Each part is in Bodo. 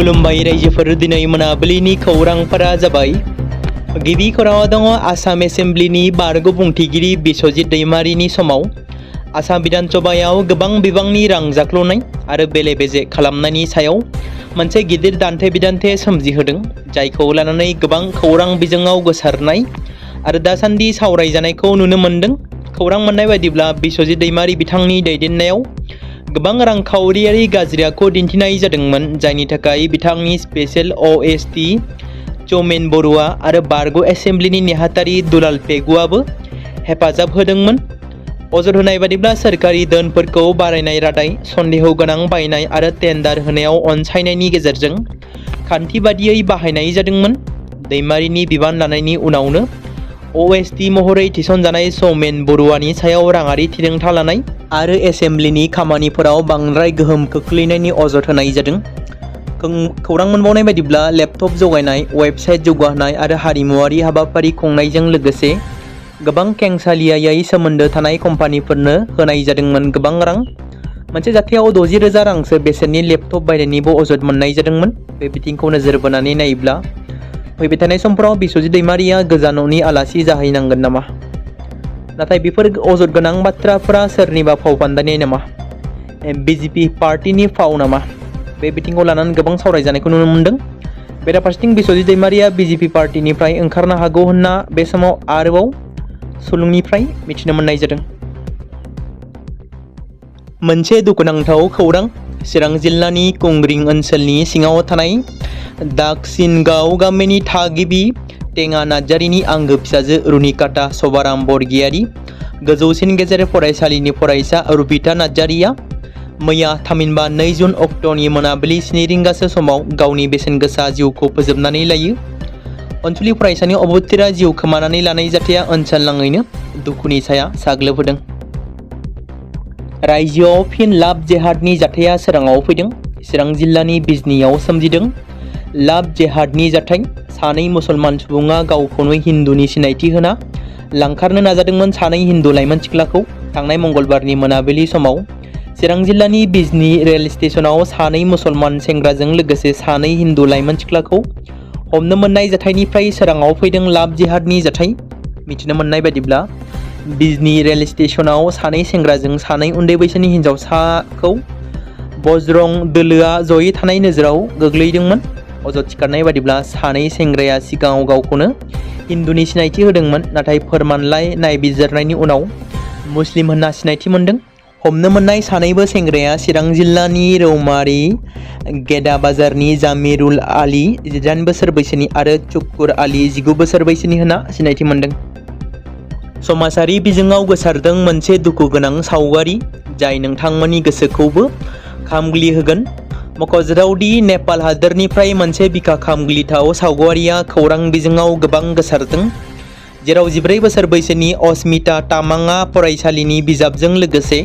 खुलुमबाय रायजोफोर दिनै मोनाबिलिनि खौरांफोरा जाबाय। गिबि खौराङाव दङ आसाम एसेम्ब्लिनि बारग' बुंथिगिरि बिस्वजित दैमारिनि समाव आसाम बिधान सभायाव गोबां बिबांनि रां जाख्ल'नाय आरो बेले बेजे खालामनायनि सायाव मोनसे गिदिर दान्थे बिदान्थे सोमजिहोदों, जायखौ लानानै गोबां खौरां बिजोङाव गोसारनाय आरो दासान्दि सावरायजानायखौ नुनो मोन्दों। खौरां मोननाय बायदिब्ला बिस्वजित दैमारि बिथांनि दैदेननायाव गोबां रांखावरियारि गाज्रि आखु दिन्थिनाय जादोंमोन, जायनि थाखाय बिथांनि स्पेशल OST चौमेन बरुआ आरो बारग' एसेम्ब्लिनि नेहाथारि दुलाल पेगुआबो हेफाजाब होदोंमोन। अजद होनाय बादिब्ला सोरखारि धोनफोरखौ बारायनाय रादाय, सन्देह गोनां बायनाय आरो टेन्डार होनायाव अनसायनायनि गेजेरजों खान्थि बादियै बाहायनाय जादोंमोन। दैमारिनि बिबान लानायनि उनावनो OST महरै थिसनजानाय चौमेन बरुआनि सायाव राङारि थिरांथा लानाय आरो एसेम्ब्लिनि खामानिफोराव बांद्राय गोहोम खोख्लैनायनि अजद होनाय जादों। खौरां मोनबावनाय बायदिब्ला लेपटप जगायनाय, वेबसाइट जौगाहोनाय आरो हारिमुवारि हाबाफारि खुंनायजों लोगोसे गोबां खेंसालियायै सोमोन्दो थानाय कम्पानिफोरनो होनाय जादोंमोन गोबां रां। मोनसे जाथायाव 60,000 रांसो बेसेननि लेपटप बायनायनिबो अजद मोननाय जादोंमोन। बे बिथिंखौ नोजोर बोनानै नायोब्ला फैबाय थानाय समफोराव बिस्वजित दैमारिया गोजान न'नि आलासि जाहैनांगोन नामा? नाथाय बेफोर अजद गोनां बाथ्राफोरा सोरनिबा फावफान्दायनाय नामा? BJP पार्टीनि फाव नामा? बे बिथिंखौ लानानै गोबां सावरायजानायखौ नुनो मोन्दों। बेराफारसेथिं बिस्वजित दैमारिया BJP पार्टीनिफ्राय ओंखारनो हागौ होनना बे समाव आरोबाव सुलुंनिफ्राय मिथिनो मोननाय जादों। मोनसे दुखुनांथाव खौरां। चिरां जिल्लानि कुंग्रिं ओनसोलनि सिङाव थानाय दाकसिनगाव गामिनि थागिबि टेङा नार्जारिनि आंगो फिसाजो रुनिकाता सभाराम बरगयारी गोजौसिन गेजेर फरायसालिनि फरायसा रुबिता नार्जारिया मैया थामहिनबा 2 जुन अक्ट'नि मोनाबिलि 7 रिंगासो समाव गावनि बेसेन गोसा जिउखौ फोजोबनानै लायो। अनसुलि फरायसानि अबथिरा जिउ खोमानानै लानाय जाथाया ओनसोलनाङैनो दुखुनि साया साग्लोबहोदों। रायजोआव फिन लाभ जेहादनि जाथाया सोराङाव फैदों। चिरां जिल्लानि बिजनीआव सोमजिदों लाभ जेहादनि जाथाय। सानै मुसलमान सुबुङा गावखौनो हिन्दुनि सिनायथि होना लांखारनो नाजादोंमोन सानै हिन्दु लाइमोन सिख्लाखौ। थांनाय मंगलबारनि मोनाबिलि समाव चिरां जिल्लानि बिजनी रेल स्टेशनाव सानै मुसलमान सेंग्राजों लोगोसे सानै हिन्दु लाइमोन सिख्लाखौ हमनो मोननाय जाथायनिफ्राय सोराङाव फैदों लाभ जेहादनि जाथाय। मिथिनो मोननाय बायदिब्ला बिजनी रेल स्टेशनाव सानै सेंग्राजों सानै उन्दै बैसोनि हिन्जावसाखौ बजरं दोलोआ जयै थानाय नोजोराव गोग्लैदोंमोन। अजद थिखानाय बादिब्ला सानै सेंग्राया सिगाङाव गावखौनो हिन्दुनि सिनायथि होदोंमोन, नाथाय फोरमानलाइ नायबिजिरनायनि उनाव मुस्लिम होनना सिनायथि मोनदों। हमनो मोननाय सानैबो सेंग्राया चिरां जिल्लानि रौमारी गेदा बाजारनि जामिरुल आली 18 बोसोर बैसोनि आरो चुक्कुर आली 19 बोसोर बैसोनि होनना सिनायथि मोनदों। समाजारि बिजोङाव गोसारदों मोनसे दुखु गोनां सावगारि, जाय नोंथांमोननि गोसोखौबो खामग्लिहोगोन। मख'जाथावदि नेपाल हादोरनिफ्राय मोनसे बिखा खामग्लिथाव सावगारिया खौरां बिजोङाव गोबां गोसारदों, जेराव 14 बोसोर बैसोनि अस्मिता तामाङा फरायसालिनि बिजाबजों लोगोसे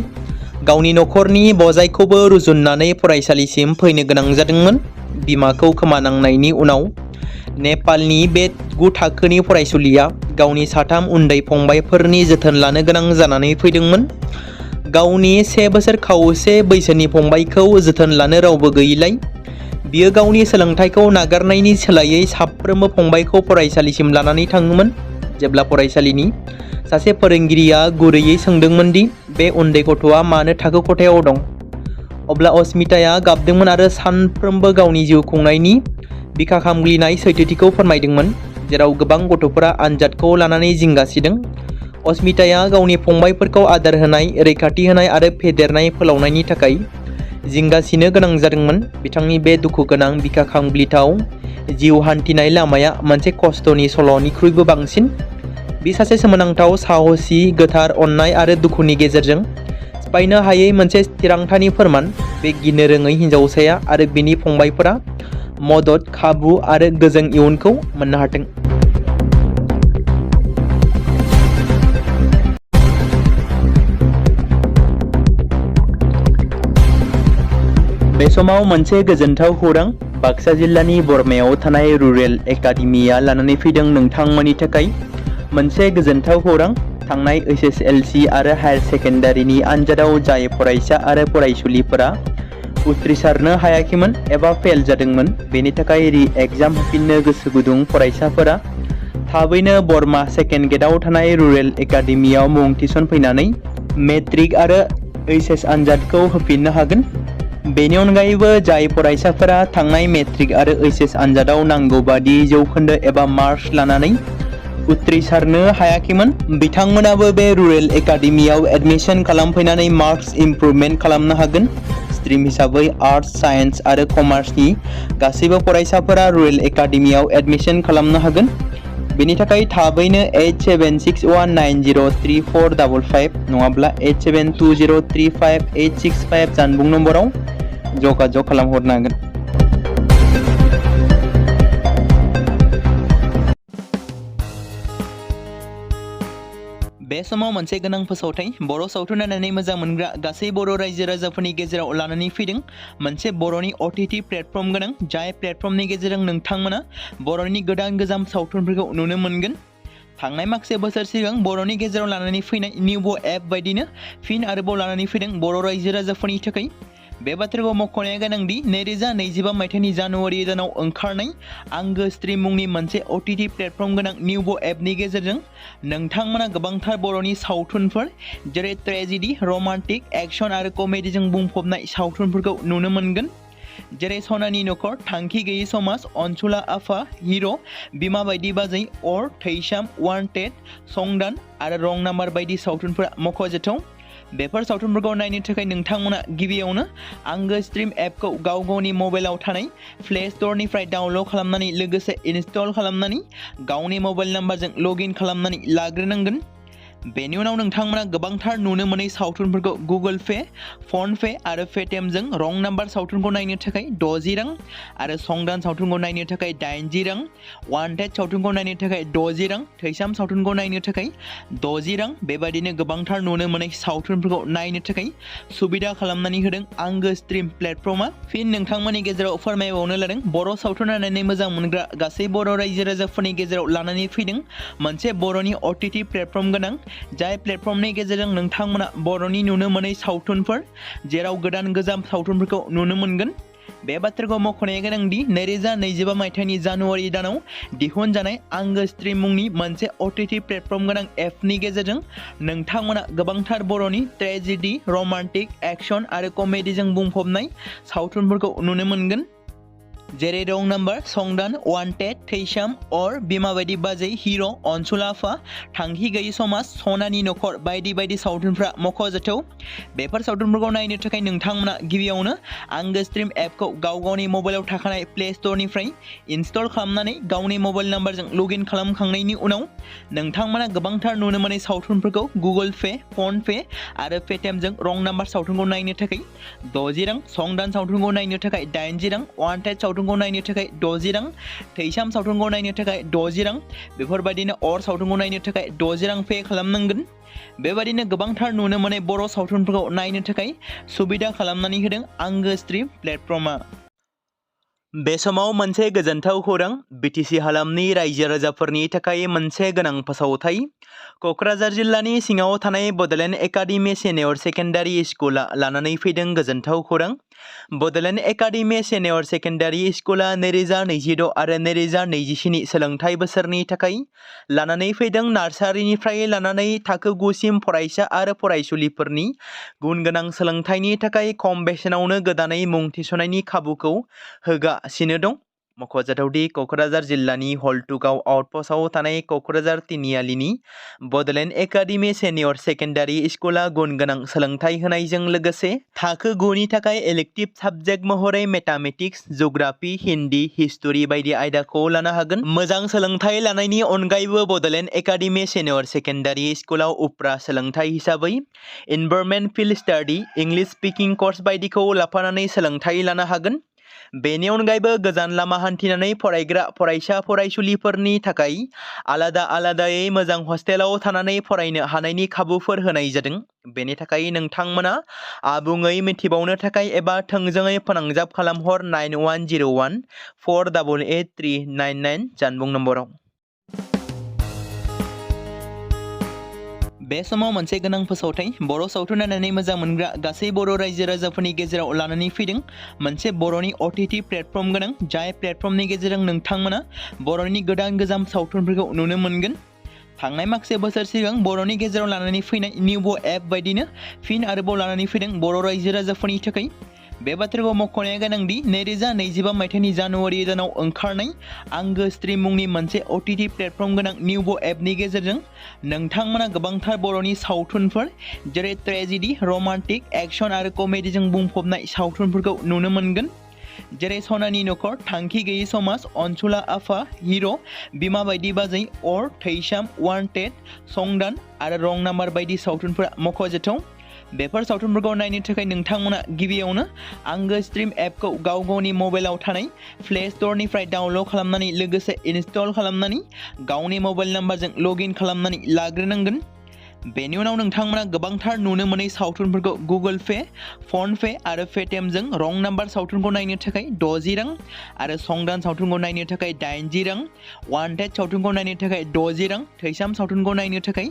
गावनि नखरनि बजायखौबो रुजुननानै फरायसालिसिम फैनो गोनां जादोंमोन। बिमाखौ खोमानांनायनि उनाव नेपालनि बे 9 थाखोनि फरायसुलिया गावनि 3 उन्दै फंबायफोरनि जोथोन लानो गोनां जानानै फैदोंमोन। गावनि 1 बोसोर खावसे बैसोनि फंबायखौ जोथोन लानो रावबो गैयैलाय बियो गावनि सोलोंथाइखौ नागारनायनि सोलायै साफ्रोमबो फंबायखौ फरायसालिसिम लानानै थाङोमोन। जेब्ला फरायसालिनि सासे फोरोंगिरिया गुरैयै सोंदोंमोन दि बे उन्दै गथ'आ मानो थाखो खथायाव दं, अब्ला अस्मिताया गाबदोंमोन आरो सानफ्रोमबो गावनि जिउ खुंनायनि बिखा खामग्लिनाय सैथोथिखौ फोरमायदोंमोन, जेराव गोबां गथ'फोरा आनजादखौ लानानै जिंगासिदों। अस्मिताया गावनि फंबायफोरखौ आदार होनाय, रैखाथि होनाय आरो फेदेरनाय फोलावनायनि थाखाय जिंगासिनो गोनां जादोंमोन। बिथांनि बे दुखु गोनां बिखा खामग्लिथाव जिउ हान्थिनाय लामाया मोनसे खस्थ'नि सल'निख्रुइबो बांसिन। बे सासे सोमोनांथाव, साहसि, गोथार अननाय आरो दुखुनि गेजेरजों सिफायनो हायै मोनसे थिरांथानि फोरमान। बे गिनो रोङै हिन्जावसाया आरो बिनि फंबायफोरा मदद, खाबु आरो गोजों इयुनखौ मोननो हाथों। बे समाव मोनसे गोजोनथाव खौरां। बाक्सा जिल्लानि बरमायाव थानाय रुरेल एकाडेमिया लानानै फैदों नोंथांमोननि थाखाय मोनसे गोजोनथाव खौरां। थांनाय HSLC आरो हायार सेकेन्डारिनि आनजादाव जाय फरायसा आरो फरायसुलिफोरा उथ्रिसारनो हायाखैमोन एबा फेल जादोंमोन। बेनि थाखाय रि एग्जाम होफिननो गोसो गुदुं फरायसाफोरा थाबैनो बरमा सेकेन्ड गेटआव थानाय रुरेल एकाडेमियाव मुं थिसनफैनानै मेट्रिक आरो एचएस आनजादखौ होफिननो हागोन। बेनि अनगायैबो जाय फरायसाफोरा थांनाय मेट्रिक आरो एचएस आनजादाव नांगौ बादि जौखोन्दो एबा मार्क्स लानानै उथ्रिसारनो हायाखैमोन, बिथांमोनाबो बे रुरेल एकाडेमियाव एडमिशन खालामफैनानै मार्क्स इमप्रुभमेन्ट खालामनो हागोन। स्ट्रीम हिसाबै आर्ट्स, साइन्स आरो कमार्सनि गासैबो फरायसाफोरा रुरेल एकाडेमियाव एडमिशन खालामनो हागोन। बेनि थाखाय थाबैनो 8761903455 नङाब्ला 87203585 जानबुं नम्बराव जगाजग खालामहरनो हागोन। बे समाव मोनसे गोनां फोसावथाय बर' सावथुन नायनानै मोजां मोनग्रा गासै बर' रायजो राजाफोरनि गेजेराव लानानै फैदों मोनसे बर'नि OTT प्लेटफर्म गोनां, जाय प्लेटफर्मनि गेजेरजों नोंथांमोना बर'नि गोदान गोजाम सावथुनफोरखौ नुनो मोनगोन। थांनाय माखासे बोसोर सिगां बर'नि गेजेराव लानानै फैनाय निउबो एप बायदिनो फिन आरोबाव लानानै फैदों बर' रायजो राजाफोरनि थाखाय। बे बाथ्राखौ मख'नाया गोनांदि 2025 मायथाइनि जानुवारि दानाव ओंखारनाय आंगो स्ट्रीम मुंनि मोनसे OTT प्लेटफर्म गोनां निउबो एपनि गेजेरजों नोंथांमोना गोबांथार बर'नि सावथुनफोर जेरै ट्रेजेडी, रमान्टिक, एक्शन आरो कमेडीजों बुंफबनाय सावथुनफोरखौ नुनो मोनगोन। जेरै सनानि नखर, थांखि गैयै समाज, अनसुला आफा, हिर', बिमा बायदि बाजै, अर, थैसाम, वान्टेड, संदान आरो रं नाम्बार बायदि सावथुनफोरा मख'जाथाव। बेफोर सावथुनफोरखौ नायनो थाखाय नोंथांमोना गिबियावनो आंगो स्ट्रीम एपखौ गावनि मबाइलाव थानाय प्ले स्ट'रनिफ्राय डाउनल'ड खालामनानै लोगोसे इनस्टल खालामनानै गावनि मबाइल नाम्बारजों लगइन खालामनानै लाग्रोनांगोन। बेनि उनाव नोंथांमोना गोबांथार नुनो मोनै सावथुनफोरखौ गुगोल पे, फन पे आरो पेटिएमजों रं नाम्बार सावथुनखौ नायनो थाखाय 60 रां आरो संदान सावथुनखौ नायनो थाखाय 80 रां, वान्टेड सावथुनखौ नायनो थाखाय 60 रां, थैसाम सावथुनखौ नायनो थाखाय 60 रां बेबायदिनो गोबांथार नुनो मोनै सावथुनफोरखौ नायनो थाखाय सुबिदा खालामनानै होदों आंगो स्ट्रीम प्लेटफर्मा। फिन नोंथांमोननि गेजेराव फोरमायबावनो लादों बर' सावथुन नायनानै मोजां मोनग्रा गासै बर' रायजो राजाफोरनि गेजेराव लानानै फैदों मोनसे बर'नि OTT प्लेटफर्म गोनां, जाय प्लेटफर्मनि गेजेरजों नोंथांमोना बर'नि नुनो मोनै सावथुनफोर जेराव गोदान गोजाम सावथुनफोरखौ नुनो मोनगोन। बे बाथ्राखौ मख'नाया गोनांदि 2025 मायथाइनि जानुवारि दानाव दिहुनजानाय आंगो स्ट्रीम मुंनि मोनसे OTT प्लेटफर्म गोनां एपनि गेजेरजों नोंथांमोना गोबांथार बर'नि ट्रेजेडी, रमान्टिक, एक्शन आरो कमेडीजों बुंफबनाय सावथुनफोरखौ नुनो मोनगोन। जेरै रं नाम्बार, संदान, वान्टेड, थैसाम, अर, बिमा बायदि बाजै, हिर', अनसुला आफा, थांखि गैयै समाज, सनानि नखर बायदि बायदि सावथुनफ्रा मख'जाथाव। बेफोर सावथुनफोरखौ नायनो थाखाय नोंथांमोना गिबियावनो आंगो स्ट्रीम एपखौ गावनि मबाइलाव थाखानाय प्ले स्ट'रनिफ्राय इनस्टल खालामनानै गावनि मबाइल नाम्बारजों लगइन खालामखांनायनि उनाव नोंथांमोना गोबांथार नुनो मोनै सावथुनफोरखौ गुगोल पे, फन पे आरो पेटिएमजों रं नाम्बार सावथुनखौ नायनो थाखाय 60 रां, संदान सावथुनखौ नायनो थाखाय 80 रां, वान्टेड सावथुनखौ नायनो थाखाय 60 रां, थैसाम सावथुनखौ नायनो थाखाय 60 रां बेफोरबायदिनो अर सावथुनखौ नायनो थाखाय 60 रां पे खालामनांगोन। बेबायदिनो गोबांथार नुनो मोनै बर' सावथुनफोरखौ नायनो थाखाय सुबिदा खालामनानै होदों आंगो स्ट्रीम प्लेटफर्मा। बे समाव मोनसे गोजोनथाव खौरां, BTC हालामनि रायजो राजाफोरनि थाखाय मोनसे गोनां फोसावथाय। क'क्राझार जिल्लानि सिङाव थानाय बड'लेण्ड एकाडेमि सिनियर सेकेन्डारि स्कुला लानानै फैदों गोजोनथाव खौरां। बड'लेण्ड एकाडेमि सिनियर सेकेन्डारि स्कुला 2026 आरो 2027 सोलोंथाइ बोसोरनि थाखाय लानानै फैदों नार्सारिनिफ्राय लानानै थाखो 9 सिम फरायसा आरो फरायसुलिफोरनि गुन गोनां सोलोंथाइनि थाखाय खम बेसेनावनो गोदानै मुं थिसननायनि खाबुखौ होगासिनो दं। मख'जाथावदि क'क्राझार जिल्लानि हल्टुगाव आउटपस्टआव थानाय क'क्राझार तिनिआलिनि बड'लेण्ड एकाडेमि सिनियर सेकेन्डारि स्कुला गुन गोनां सोलोंथाइ होनायजों लोगोसे थाखो 9 नि थाखाय इलेक्टिभ साबजेक्ट महरै मेथामेटिक्स, जिअ'ग्राफि, हिन्दी, हिस्टरि बायदि आयदाखौ लानो हागोन। मोजां सोलोंथाइ लानायनि अनगायैबो बड'लेण्ड एकाडेमि सिनियर सेकेन्डारि स्कुलाव उफ्रा सोलोंथाइ हिसाबै environment field study, English speaking course बायदिखौ लाफानानै सोलोंथाइ लानो हागोन। बेनि अनगायैबो गोजान लामा हान्थिनानै फरायग्रा फरायसा फरायसुलिफोरनि थाखाय आलादायै मोजां हस्टेलाव थानानै फरायनो हानायनि खाबुफोर होनाय जादों। बेनि थाखाय नोंथांमोना आबुङै मिथिबावनो थाखाय एबा थोंजोङै फोनांजाब खालामहर 9101 488 399 जानबुं नम्बराव। बे समाव मोनसे गोनां फोसावथाय बर' सावथुन नायनानै मोजां मोनग्रा गासै बर' रायजो राजाफोरनि गेजेराव लानानै फैदों मोनसे बर'नि OTT प्लेटफर्म गोनां जाय प्लेटफर्मनि गेजेरजों नोंथांमोना बर'नि गोदान सावथुनफोरखौ नुनो मोनगोन। थांनाय माखासे बोसोर सिगां बर'नि गेजेराव लानानै फैनाय निउबो एप बायदिनो फिन आरोबाव लानानै फैदों बर' रायजो राजाफोरनि थाखाय। बे बाथ्राखौ मख'नाया गोनांदि 2025 मायथाइनि जानुवारि दानाव ओंखारनाय आंगो स्ट्रीम मुंनि मोनसे OTT प्लेटफर्म गोनां निउबो एपनि गेजेरजों नोंथांमोना गोबांथार बर'नि सावथुनफोर जेरै ट्रेजेडी, रमान्टिक, एक्शन आरो कमेडीजों बुंफबनाय सावथुनफोरखौ नुनो मोनगोन। जेरै सनानि नखर, थांखि गैयै समाज, अनसुला आफा, हिर', बिमा बायदि बाजै, अर, थैसाम, वान्टेड, संदान आरो रं नाम्बार बायदि सावथुनफोरा मख'जाथाव। बेफोर सावथुनफोरखौ नायनो थाखाय नोंथांमोना गिबियावनो आंगो स्ट्रीम एपखौ गावनि मबाइलाव थानाय प्ले स्ट'रनिफ्राय डाउनल'ड खालामनानै लोगोसे इनस्टल खालामनानै गावनि मबाइल नाम्बारजों लगइन खालामनानै लाग्रोनांगोन। बेनि उनाव नोंथांमोना गोबांथार नुनो मोनै सावथुनफोरखौ गुगोल पे, फन पे आरो पेटिएमजों रं नाम्बार सावथुनखौ नायनो थाखाय 60 रां आरो संदान सावथुनखौ नायनो थाखाय 80 रां, वान्टेड सावथुनखौ नायनो थाखाय 60 रां, थैसाम सावथुनखौ नायनो थाखाय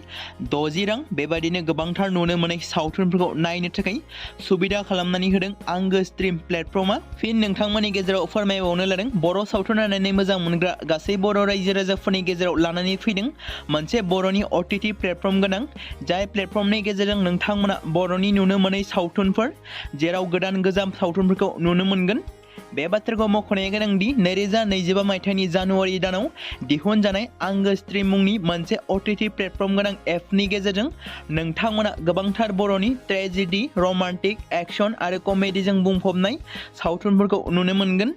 60 रां बेबायदिनो गोबांथार नुनो मोनै सावथुनफोरखौ नायनो थाखाय सुबिदा खालामनानै होदों आंगो स्ट्रीम प्लेटफर्मा। फिन नोंथांमोननि गेजेराव फोरमायबावनो लादों बर' सावथुन नायनानै मोजां मोनग्रा गासै बर' रायजो राजाफोरनि गेजेराव लानानै फैदों मोनसे बर'नि OTT प्लेटफर्म गोनां जाय प्लेटफर्मनि गेजेरजों नोंथांमोना बर'नि नुनो मोनै सावथुनफोर जेराव गोजाम सावथुनफोरखौ नुनो मोनगोन। बे बाथ्राखौ मख'नाया गोनांदि 2025 मायथाइनि जानुवारि दानाव दिहुनजानाय आंगो स्ट्रीम मुंनि मोनसे OTT प्लेटफर्म गोनां एपनि गेजेरजों नोंथांमोना गोबांथार बर'नि ट्रेजेडी, रमान्टिक, एक्शन आरो कमेडीजों बुंफबनाय सावथुनफोरखौ नुनो मोनगोन।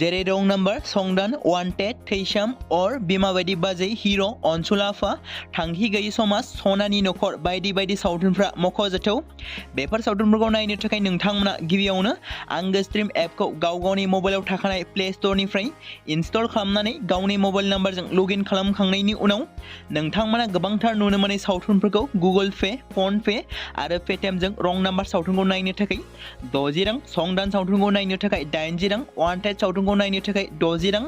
जेरै रं नाम्बार, संदान, वान्टेड, थैसाम, अर, बिमा बायदि बाजै, हिर', अनसुला आफा, थांखि गैयै समाज, सनानि नखर बायदि बायदि सावथुनफ्रा मख'जाथाव। बेफोर सावथुनफोरखौ नायनो थाखाय नोंथांमोना गिबियावनो आंगो स्ट्रीम एपखौ गावनि मबाइलाव थाखानाय प्ले स्ट'रनिफ्राय इनस्टल खालामनानै गावनि मबाइल नाम्बारजों लगइन खालामखांनायनि उनाव नोंथांमोना गोबांथार नुनो मोनै सावथुनफोरखौ गुगोल पे, फन पे आरो पेटिएमजों रं नाम्बार सावथुनखौ नायनो थाखाय 60 रां, संदान सावथुनखौ नायनो थाखाय 80 रां, वान्टेड सावथुनखौ नायनो थाखाय 60 रां,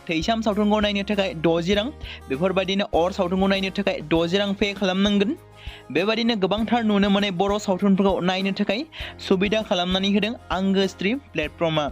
थैसाम सावथुनखौ नायनो थाखाय 60 रां बेफोरबायदिनो अर सावथुनखौ नायनो थाखाय 60 रां पे खालामनांगोन। बेबायदिनो गोबांथार नुनो मोनै बर' सावथुनफोरखौ नायनो थाखाय सुबिदा खालामनानै होदों आंगो स्ट्रीम प्लेटफर्मा।